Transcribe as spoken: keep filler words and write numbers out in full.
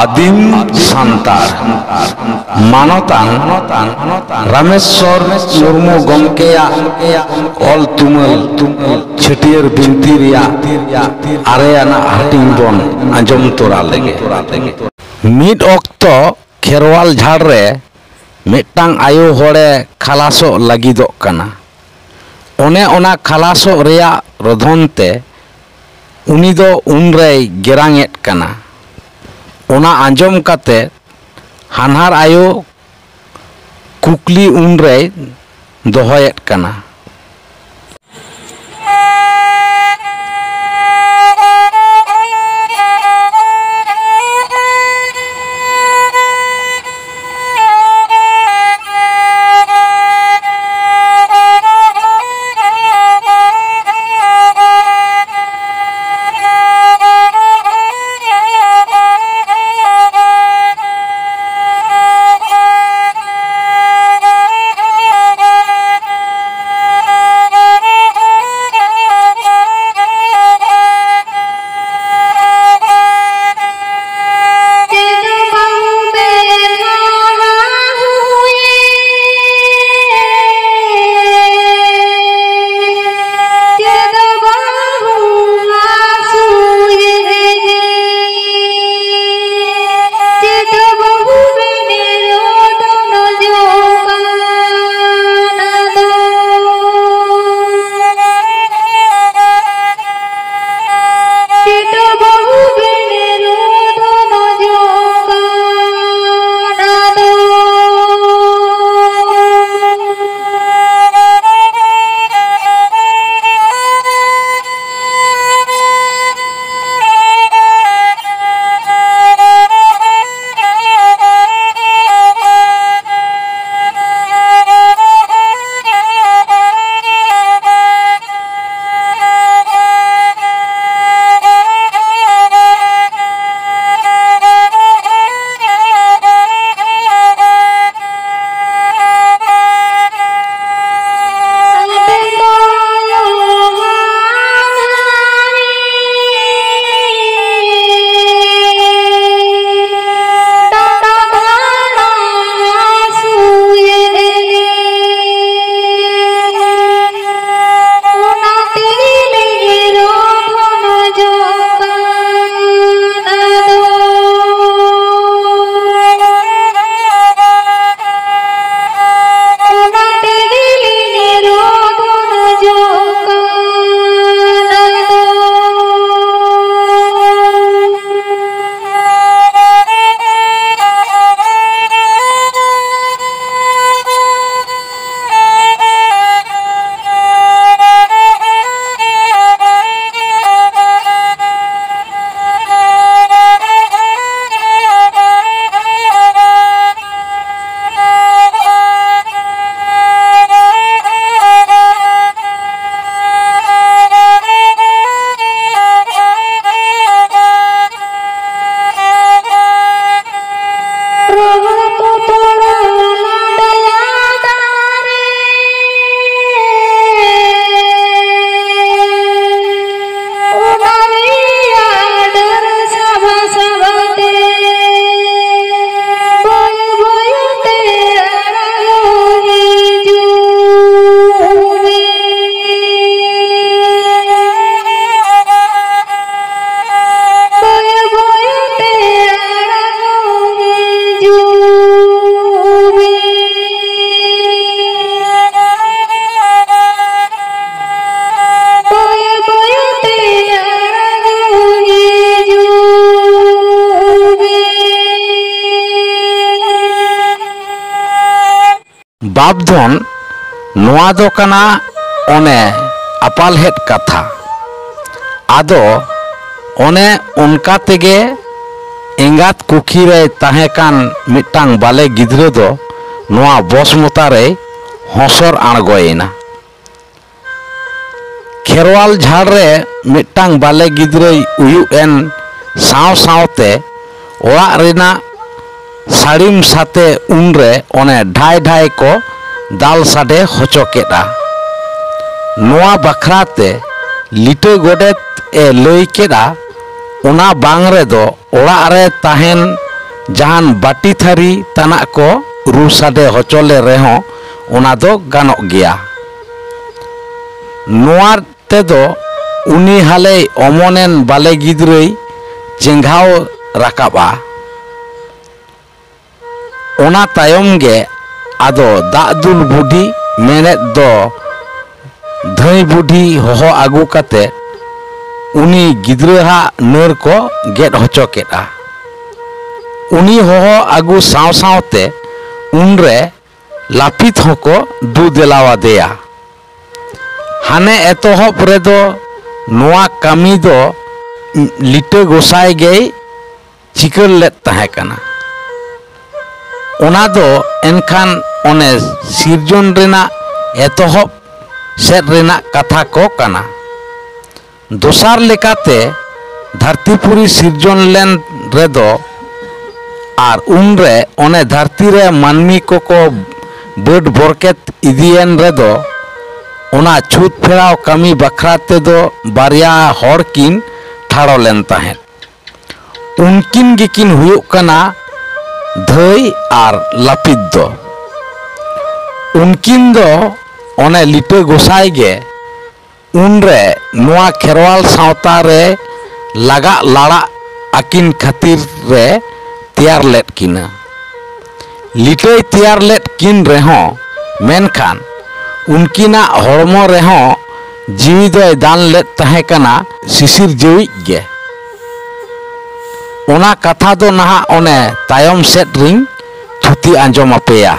ᱟᱹᱫᱤᱢ ᱥᱟᱱᱛᱟᱲ ᱢᱟᱱᱚᱛᱟᱱ ᱨᱟᱢᱮᱥᱣᱚᱨ ᱢᱩᱨᱢᱩ ᱜᱚᱢᱠᱮᱭᱟᱜ ᱚᱞ ᱛᱩᱢᱟᱹᱞ ᱪᱷᱟᱹᱴᱭᱟᱹᱨ ᱵᱤᱱᱛᱤ ᱨᱮᱭᱟᱜ ᱟᱨᱮ ᱟᱱᱟᱜ ᱦᱟᱹᱴᱤᱧ ᱵᱚᱱ ᱟᱸᱡᱚᱢ ᱛᱚᱨᱟ ᱞᱮᱜᱮ᱾ ᱢᱤᱫ ᱚᱠᱛᱚ ᱠᱷᱮᱨᱣᱟᱞ ᱡᱷᱟᱲ ᱨᱮ ᱢᱤᱫᱴᱟᱝ ᱟᱭᱳ ᱦᱚᱲᱮ ᱠᱷᱟᱞᱟᱥᱚᱜ ᱞᱟᱹᱜᱤᱫᱚᱜ ᱠᱟᱱᱟ᱾ ᱚᱱᱮ ᱚᱱᱟ ᱠᱷᱟᱞᱟᱥᱚᱜ ᱨᱮᱭᱟᱜ ᱨᱚᱫᱷᱚᱱ ᱛᱮ ᱩᱱᱤ ᱫᱚ ᱩᱱᱨᱮᱭ ᱜᱮᱨᱟᱝ ᱮᱫ ᱠᱟᱱᱟ᱾ ᱚᱱᱟ ᱟᱸᱡᱚᱢ ᱠᱟᱛᱮ ᱦᱟᱱᱦᱟᱨ ᱟᱭᱳ ᱠᱩᱠᱞᱤ ᱩᱱᱨᱮᱭ ᱫᱚᱦᱚᱭᱮᱫ ᱠᱟᱱᱟ᱾ ᱵᱟᱯ ᱫᱷᱚᱱ, ᱱᱚᱣᱟ ᱫᱚ ᱠᱟᱱᱟ ᱚᱱᱮ ᱟᱯᱟᱞᱦᱮᱫ ᱠᱟᱛᱷᱟ᱾ ᱟᱫᱚ ᱚᱱᱮ ᱚᱱᱠᱟ ᱛᱮᱜᱮ ᱮᱸᱜᱟᱛ ᱠᱩᱠᱷᱤ ᱨᱮᱭ ᱛᱟᱦᱮᱸ ᱠᱟᱱ ᱢᱤᱫᱴᱟᱝ ᱵᱟᱞᱮ ᱜᱤᱫᱽᱨᱟᱹ ᱫᱚ ᱱᱚᱣᱟ ᱵᱚᱥᱢᱚᱛᱟ ᱨᱮᱭ ᱦᱚᱸᱥᱚᱨ ᱟᱬᱜᱚᱭᱮᱱᱟ᱾ ᱠᱷᱮᱨᱣᱟᱞ ᱡᱷᱟᱲ ᱨᱮ ᱢᱤᱫᱴᱟᱝ ᱵᱟᱞᱮ ᱜᱤᱫᱽᱨᱟᱹᱭ ᱩᱭᱩᱜ ᱮᱱ ᱥᱟᱶ ᱥᱟᱶᱛᱮ ᱚᱲᱟᱜ ᱨᱮᱱᱟᱜ ᱥᱟᱹᱲᱤᱢ ᱥᱟᱛᱮ ᱩᱱᱨᱮ ᱚᱱᱮ ᱰᱷᱟᱭ ᱰᱷᱟᱭ ᱠᱚ ᱫᱟᱞ ᱥᱟᱰᱮ ᱦᱚᱪᱚ ᱠᱮᱫᱼᱟ᱾ ᱱᱚᱣᱟ ᱵᱟᱠᱷᱨᱟ ᱛᱮ ᱞᱤᱴᱟᱹ ᱜᱚᱰᱮᱛ ᱮ ᱞᱟᱹᱭ ᱠᱮᱫᱼᱟ, ᱚᱱᱟ ᱵᱟᱝ ᱨᱮᱫᱚ ᱚᱲᱟᱜ ᱨᱮ ᱛᱟᱦᱮᱱ ᱡᱟᱦᱟᱱ ᱵᱟᱹᱴᱤ ᱛᱷᱟᱹᱨᱤ ᱛᱟᱱᱟᱜ ᱠᱚ ᱨᱩ ᱥᱟᱰᱮ ᱦᱚᱪᱚ ᱞᱮ ᱨᱮᱦᱚᱸ ᱚᱱᱟ ᱫᱚ ᱜᱟᱱᱚᱜ ᱜᱮᱭᱟ᱾ ᱱᱚᱣᱟ ᱛᱮᱫᱚ ᱩᱱᱤ ᱦᱟᱞᱮᱭ ᱚᱢᱚᱱᱮᱱ ᱵᱟᱞᱮ ᱜᱤᱫᱽᱨᱟᱹᱭ ᱪᱮᱸᱜᱷᱟᱣ ᱨᱟᱠᱟᱵᱼᱟ᱾ ᱚᱱᱟ ᱛᱟᱭᱚᱢ ᱜᱮ ᱟᱫᱚ ᱫᱟᱜ ᱫᱩᱞ ᱵᱩᱰᱷᱤ, ᱢᱮᱱᱮᱫ ᱫᱚ ᱫᱷᱟᱹᱭ ᱵᱩᱰᱷᱤ ᱦᱚᱦᱚ ᱟᱹᱜᱩ ᱠᱟᱛᱮ ᱩᱱᱤ ᱜᱤᱫᱽᱨᱟᱹᱣᱟᱜ ᱱᱟᱹᱨ ᱠᱚ ᱜᱮᱫ ᱦᱚᱪᱚ ᱠᱮᱫᱼᱟ᱾ ᱩᱱᱤ ᱦᱚᱦᱚ ᱟᱹᱜᱩ ᱥᱟᱶ ᱥᱟᱶᱛᱮ ᱩᱱᱨᱮ ᱞᱟᱹᱯᱤᱛ ᱦᱚᱸᱠᱚ ᱫᱩ ᱫᱮᱞᱟᱣᱟᱫᱮᱭᱟ᱾ ᱦᱟᱱᱮ ᱮᱛᱚᱦᱚᱵ ᱨᱮᱫᱚ ᱱᱚᱣᱟ ᱠᱟᱹᱢᱤ ᱫᱚ ᱞᱤᱴᱟᱹ ᱜᱚᱸᱥᱟᱭ ᱜᱮᱭ ᱪᱤᱠᱟᱹᱲ ᱞᱮᱫ ᱛᱟᱦᱮᱸ ᱠᱟᱱᱟ᱾ ᱚᱱᱟ ᱫᱚ ᱮᱱᱠᱷᱟᱱ ᱚᱱᱮ ᱥᱤᱨᱡᱚᱱ ᱨᱮᱱᱟᱜ ᱮᱛᱚᱦᱚᱵ ᱥᱮᱫ ᱨᱮᱱᱟᱜ ᱠᱟᱛᱷᱟ ᱠᱚ ᱠᱟᱱᱟ᱾ ᱫᱚᱥᱟᱨ ᱞᱮᱠᱟᱛᱮ ᱫᱷᱟᱹᱨᱛᱤᱯᱩᱨᱤ ᱥᱤᱨᱡᱚᱱ ᱞᱮᱱ ᱨᱮᱫᱚ ᱟᱨ ᱩᱱᱨᱮ ᱚᱱᱮ ᱫᱷᱟᱹᱨᱛᱤ ᱨᱮ ᱢᱟᱹᱱᱢᱤ ᱠᱚᱠᱚ ᱵᱟᱹᱰ ᱵᱚᱨᱠᱮᱛ ᱤᱫᱤᱭᱮᱱ ᱨᱮᱫᱚ ᱚᱱᱟ ᱪᱷᱩᱛ ᱯᱷᱮᱨᱟᱣ ᱠᱟᱹᱢᱤ ᱵᱟᱠᱷᱨᱟ ᱛᱮᱫᱚ ᱵᱟᱨᱭᱟ ᱦᱚᱲ ᱠᱤᱱ ᱴᱷᱟᱲᱚ ᱞᱮᱱ ᱛᱟᱦᱮᱸᱫ᱾ ᱩᱱᱠᱤᱱ ᱜᱮᱠᱤᱱ ᱦᱩᱭᱩᱜ ᱠᱟᱱᱟ ᱫᱷᱟᱹᱭ ᱟᱨ ᱞᱟᱹᱯᱤᱛ ᱫᱚ᱾ ᱩᱱᱠᱤᱱ ᱫᱚ ᱚᱱᱮ ᱞᱤᱴᱟᱹ ᱜᱚᱸᱥᱟᱭ ᱜᱮ ᱩᱱᱨᱮ ᱱᱚᱣᱟ ᱠᱷᱮᱨᱣᱟᱞ ᱥᱟᱶᱛᱟ ᱨᱮ ᱞᱟᱜᱟᱜ ᱞᱟᱲᱟᱜ ᱟᱹᱠᱤᱱ ᱠᱷᱟᱹᱛᱤᱨ ᱨᱮ ᱛᱮᱭᱟᱨ ᱞᱮᱫ ᱠᱤᱱᱟ᱾ ᱞᱤᱴᱟᱹᱭ ᱛᱮᱭᱟᱨ ᱞᱮᱫ ᱠᱤᱱ ᱨᱮᱦᱚᱸ, ᱢᱮᱱᱠᱷᱟᱱ ᱩᱱᱠᱤᱱᱟᱜ ᱦᱚᱲᱢᱚ ᱨᱮᱦᱚᱸ ᱡᱤᱣᱤ ᱫᱚᱭ ᱫᱟᱱ ᱞᱮᱫ ᱛᱟᱦᱮᱸ ᱠᱟᱱᱟ ᱥᱤᱥᱤᱨ ᱡᱤᱣᱤᱡ ᱜᱮ᱾ ᱚᱱᱟ ᱠᱟᱛᱷᱟ ᱫᱚ ᱱᱟᱦᱟᱜ ᱚᱱᱮ ᱛᱟᱭᱚᱢ ᱥᱮᱫ ᱨᱤᱧ ᱛᱷᱩᱛᱤ ᱟᱸᱡᱚᱢ ᱟᱯᱮᱭᱟ᱾